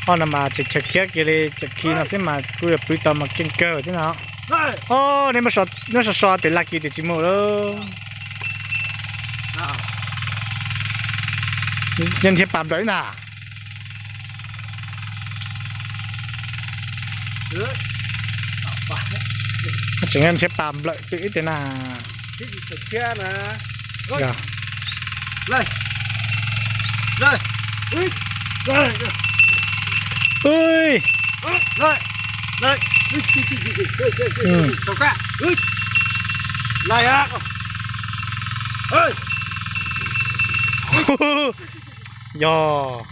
Ob no mas tseem chaw khiab kiag li, chaw khi no xwb mas kuj yuav pw tau mas keej kawg thiab no. Ob, nej muab so so tim laj kis tim tsis mus lawm. Nrhiav pas nplawm ib na. Tseem nrhiav pas nplawm twm ib tiag na. Yog.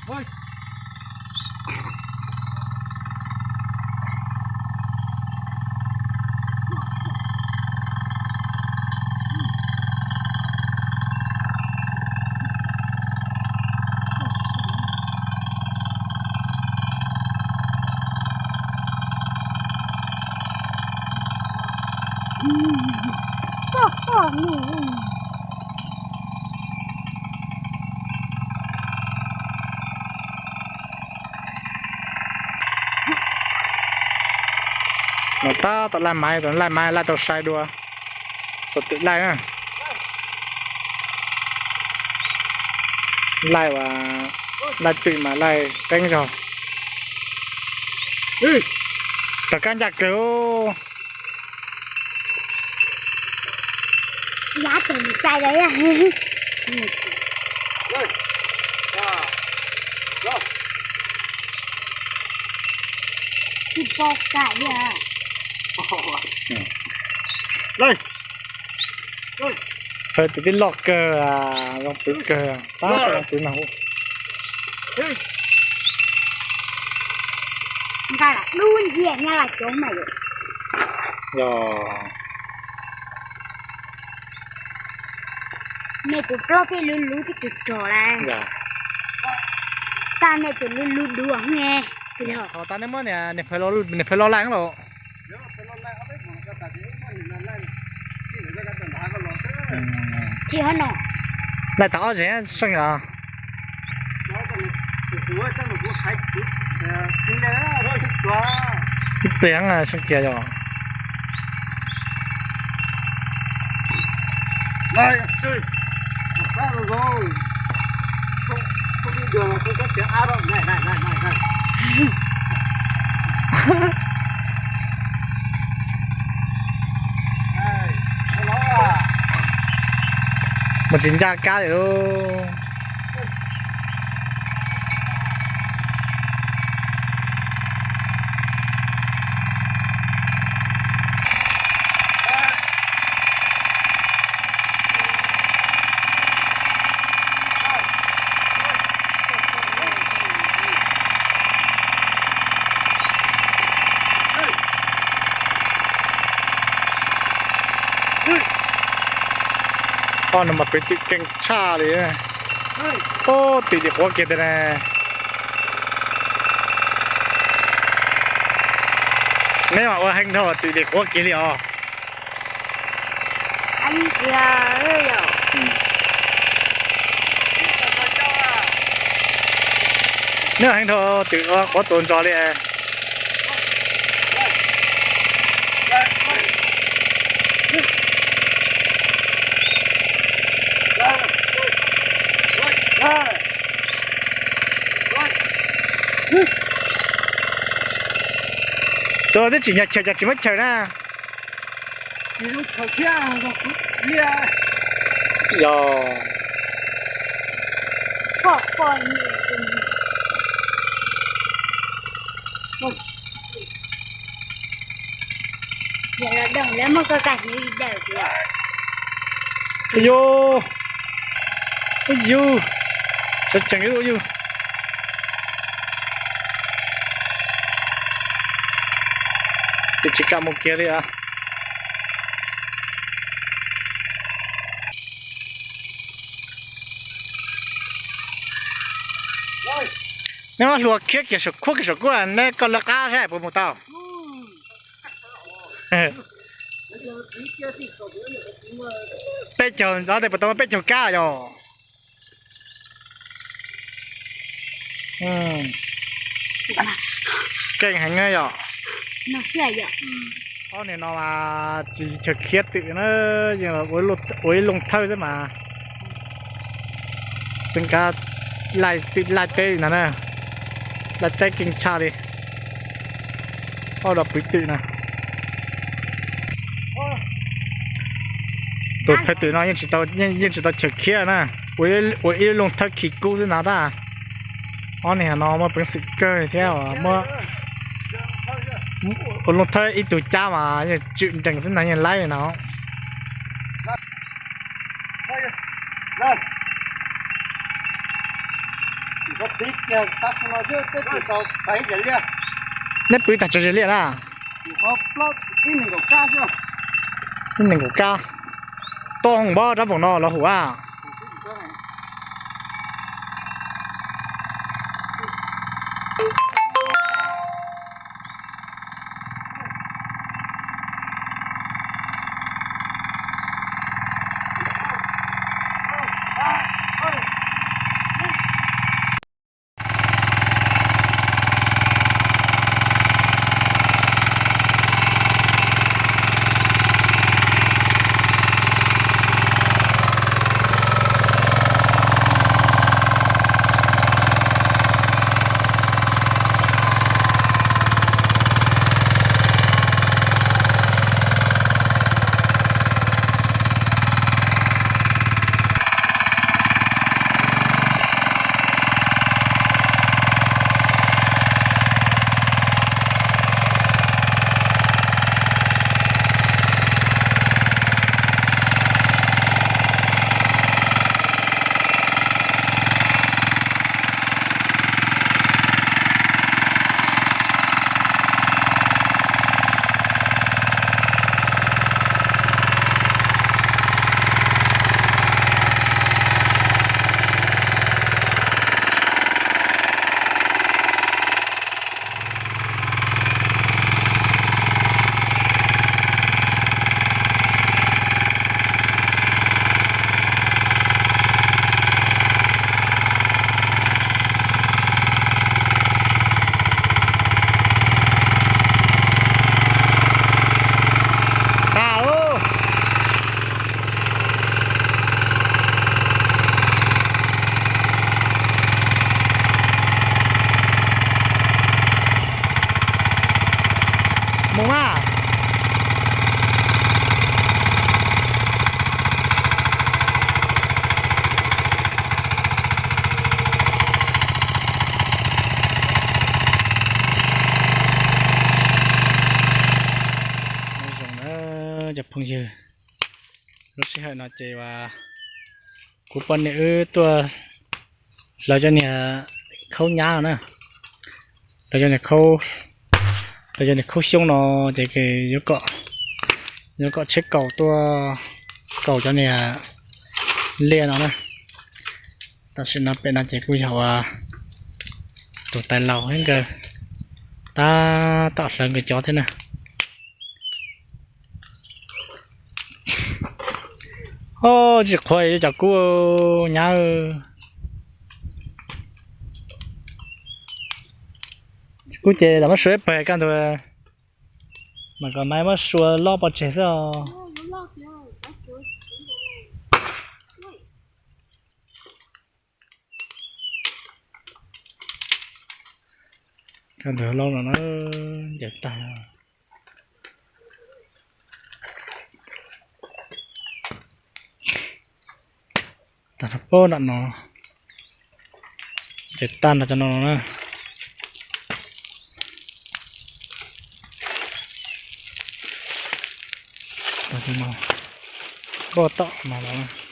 Mus tab tom laij maiv, laij maiv laij tau sai dua. Xov twm laij na. Laij uas laij twm mas laij qeeb zog. Rov qab ncaj kawg. Yav tseem cai lawm. Tsis pom kam li. Tus tij loj kawg, zoo pwv kawg, tab tom zoo pwv no. Nqa dub nciab nyob los coob mas. Yog. Me tus plaub peb lub lub twb tug rog lawm. Tab me tus lub lub dua ne. Ho tab nej muab niam phawv lo laij los? Tsis ho no. Laij tag ob zes seej os. Ib pliag seej kiag yog. Mus tsis ncaj kab li lauj. Ob no mas peb twm keej tshaj li. Ob, twm dim quav kiag tiag ne. Neb mas ua heev dhau twm dim quav kiag li os. Neb heev dhau twm ua quav txuas ntsos li. Tus twb tsim nyog chaws cas tsis muab chaws na. Yog. Yog, yog, sawv tsees yug. Twb tsis kam mus kiag li as. Neb muab hlua khiab kiag saum khuab kiag saum kub, neb koj lawv qab saib puas mus tau. Peb caug ntawd, puas tau muaj peb caug kab yog. Keej heev yom. Ob niag no mas tsis chaw khiav twm na, yeej ua ib loo thawj xwb mas. Txeev kav laij teb li no na, laij teb keej tshaj li. Ob dog pwv twm na. Tus thawj twm no yeej tsis tau chaw khiav na, ua ib loo thawj khi kub xwb na tab. Ob niag no muaj peev xwm kawg thiab, ua loo thawj ib tug cab mas yeej tswm nrees xwb na, yeej laib li no. Neb pw tag tso zes liaj na. Ib nees nkaum kab. Tuaj hoom npab rab npoom no los hum a. Mus mas. Nyob zoo na cov phooj ywg, lub sij hawm no ces kuv poj niam wb tuaj hlawv cov niag khaub nyab no na, hlawv cov niag khaub xyoob no ces yuav kom tsheb kaum tuaj kaum cov niag liaj no na. Tam sim no pem no ces kuj yog uas tus tais laus thiab nkawd tab tom hlawv nkawd cov thiab na. Tsis qhuav cov kub nyab. Kub ces los muab sua ib pawg kaj ntug, mas kom maiv muab sua loj pov tseg xwb os. Kaj ntug loj no na, ncaws tag. Tag rau pab nram no, ces tag nrho cov no na. Tag cov no, pab tom no los.